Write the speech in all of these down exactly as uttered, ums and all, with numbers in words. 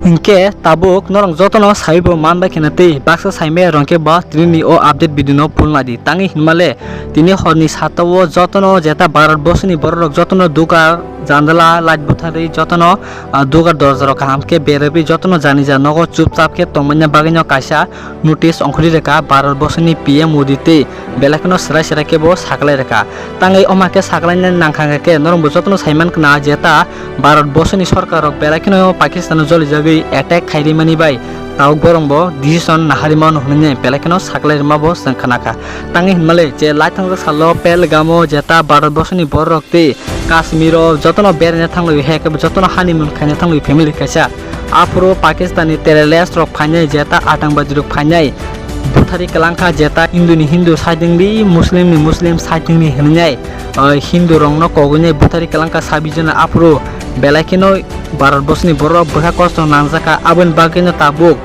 Hinkhe tabuk norok jotono saibo manbai kheno tei baksa saimaya rwngkhe bo tinini o update video no phulnadi. Tangwi hinmale tini horni sata o jotono jeta Bharat borsoni borok rok jotono dugar jandala light butharwi jotono, ah, dugar dorja rok kaham khe berwi jotono jani ja nogo chupchap khe tongmani bagwino kaisa notice ongkhorwi rwkha Bharat borsoni P M Modi tei belai kheno swrai swrai khe bo saklai rwkha. Tangwi omo khe saklaina nangkha khe norokbo jotono saimankha na jeta Bharat borsoni sorkar rok belai kheno Pakistan o jolijagwi attack khairwi mani bai tabuk borok bo decision naharwi mano hwnwi belai kheno saklai rwma bo chwng khnakha. Tangwi hinmale je lai thangjak salo Pahalgam o jeta Bharat borsoni borok rok tei Kashmir o jotono beraina thanglwi hai khe jotono honeymoon khaina thanglwi family kaisa. Aphuru Pakistan ni terrorist rok phainai jeta atangbaji rok phainai. Buthari kwlangkha jeta Hindu ni Hindu saitingdi, Muslim ni Muslim saitingdi hwnwi nai, o, Hindu rokno kogwinai buthari kwlangkha sabi jona aphuru belai kheno Bharat borsoni borok bwkha kosto nangjakha, aboni bagwino tabuk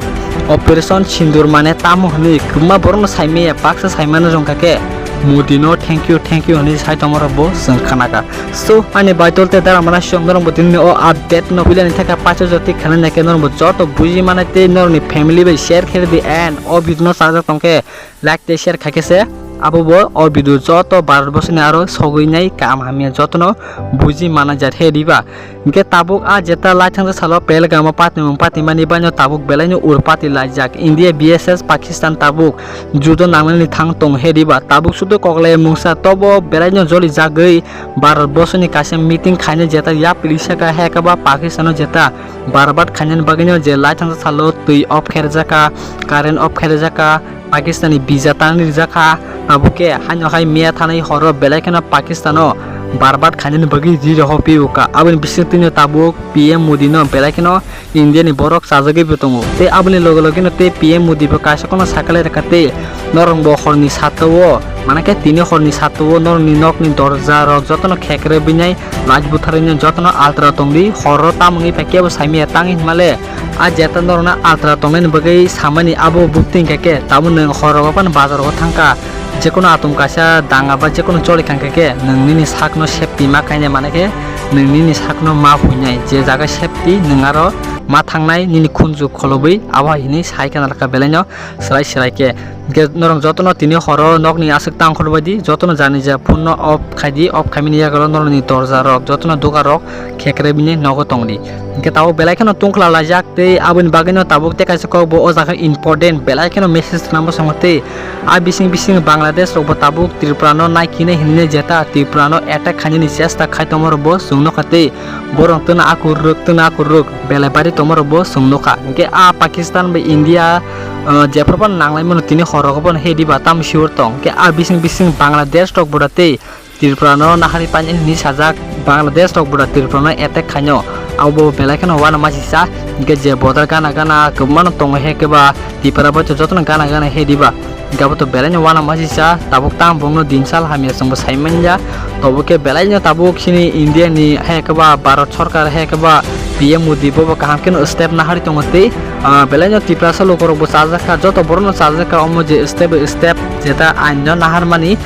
Operation Sindur mane tamo hwnwi kwbangma borokno saimaya baksa saimano rwngkha khe Modi no thank you, thank you hwnwi sai tongmarok bo chwng khnakha. So, ani baitol tei dara mana siyong norokbo tinini o update no puilani thaka paisa joti khanani khe norokbo joto buji manai tei norokni family bai share khe di and o video no chajak tongkhe like tei share khaikhe se abo bo o video joto Bharat borsoni aro sogwi nai kaham hamya jotono buji mana jar he diba. Hinkhe tabuk a jeta lai thangjak salo Pahalgam o patwi mung patwi mani baino tabuk belaino ur pati laijak India B S S Pakistan tabuk judo nangnani thang tong he diba. Tabuk sudu koklai mungsa tobo belaino joli jagwi Bharat borsoni kaisa meeting khaina jeta yapri saka hekaba Pakistan o jeta barbat khainani bagwino je lai thangjak salo twi off kherjaka, current off kherjaka, Pakistan ni visa tanwi rijak kha, tabuk khe haino hai miya thanai horo belai kheno Pakistan o barbat khainani bagwi ri rok pio kha. Aboni bisingtwi no tabuk P M Modi no belai kheno India ni borok chajagwi bo tongo. Tei aboni loge loge no tei P M Modi bo kaisa kono sakalai rwkha tei norok bo horni sato o, mane khe tini horni sato o norokni nokni dorja rok jotono khekre binai light butharwi no jotono altra tongdi, horo tamungwi pai kebo saimaya tangwi hinmale. A jeta norokno altra tongnani bagwi samani abo bukti hinkha khe, tamo nwng horogo phano bazar rogo thangkha, jekono atom kaisa danga ba jekono choli khankha khe, nwng nini sakno safety ma khainai, mane khe nwng nini sakno ma phuinai, je jaga safety nwng aro ma thangnai nini khunju kholobwi abo hai hinwi sai khna lakha belaino swrai swrai khe. Hinkhe norok jotono tini horo nokni aswk tang khorbaidi, jotono jani ja phone no off khaidi, off khaimani yagulo norokni dorja rok jotono dugar rok khekre bini nogo tongdi. Hinkhe tabuk belai kheno tungkhla laijak tei aboni bagwino tabuk tei kaisa kok bo o jaga important belai kheno message rwna bwskango tei a bising bising Bangladesh rok bo tabuk Tripura no naikinai hinwi jeta Tripura no attack khainani chesta khai tongma rok bo chwng nukha tei borok twna akur rwk twna akur rwk belai bari tongma rok bo chwng nukha. Hinkhe a Pakistan bai India, ah, jephru phano nanglaimano tini hor rogo phano he diba tamo sure tong. Hinkhe a bising bising Bangladesh rok bo da tei Tripura no nahari painani hinwi sajak, Bangladesh rok bo da Tripura no attack khaino, abo bo belai kheno uanama sisa. Hinkhe je border gana gana kwbangma no tongo he khe ba Tripura bai to jotono gana gana he diba. Hinkhe abo to belaino uanama sisa, tabuk tamo bongno din sal hamya chwngbo sai manya. Tobo khe belaino tabuk chini India ni hai khe ba Bharat Sarkar hai khe ba P M Modi bo bo kaham kheno step nahari tongo tei, ah, belaino Tiprasa lukurokbo chajakha, joto borokno chajakha omo je step by step jeta ain no naharmani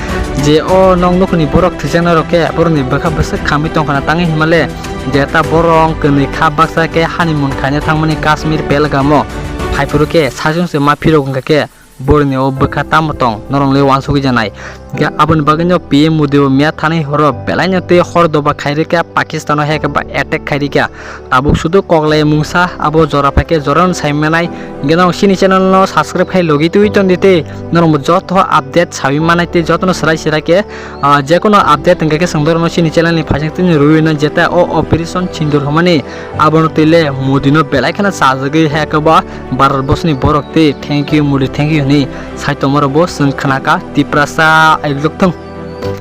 je o nok nukhuni borok thwijaknai rok khe borokni bwkha bwswk khamwi tongkhana tangwi hinmale jeta borok kwnwi kha baksa khe honeymoon khaina thangmani Kashmir Pahalgam o phaiphuru khe sajwng se ma phirok wngkha khe Boroni o bwkha tamo tong, norok le uansugwi janai. Hinkhe aboni bagwino P M Modi bo miya thani horo belaino tei hor doba khairikha, Pakistan o hai khe ba attack khairikha. Tabuk sudu koklai mungsa abo jora phaikhe jorano sai manai. Hinkhe norok chini channel no subscribe khai logi twi tondi tei norok bo joto update sawi manai tei jotono swrai swrai khe, ah, jekono update hinkhe khe chwng norokno chini channel ni phaising twi rwui no jeta o operation sindur hwnmani abono twi le Modi no belai kheno chajagwi hai khe ba Bharat borsoni borok tei thank you Modi, thank you hwnwi sai tongmarok bo chwng khnakha. Tiprasa ailok thung.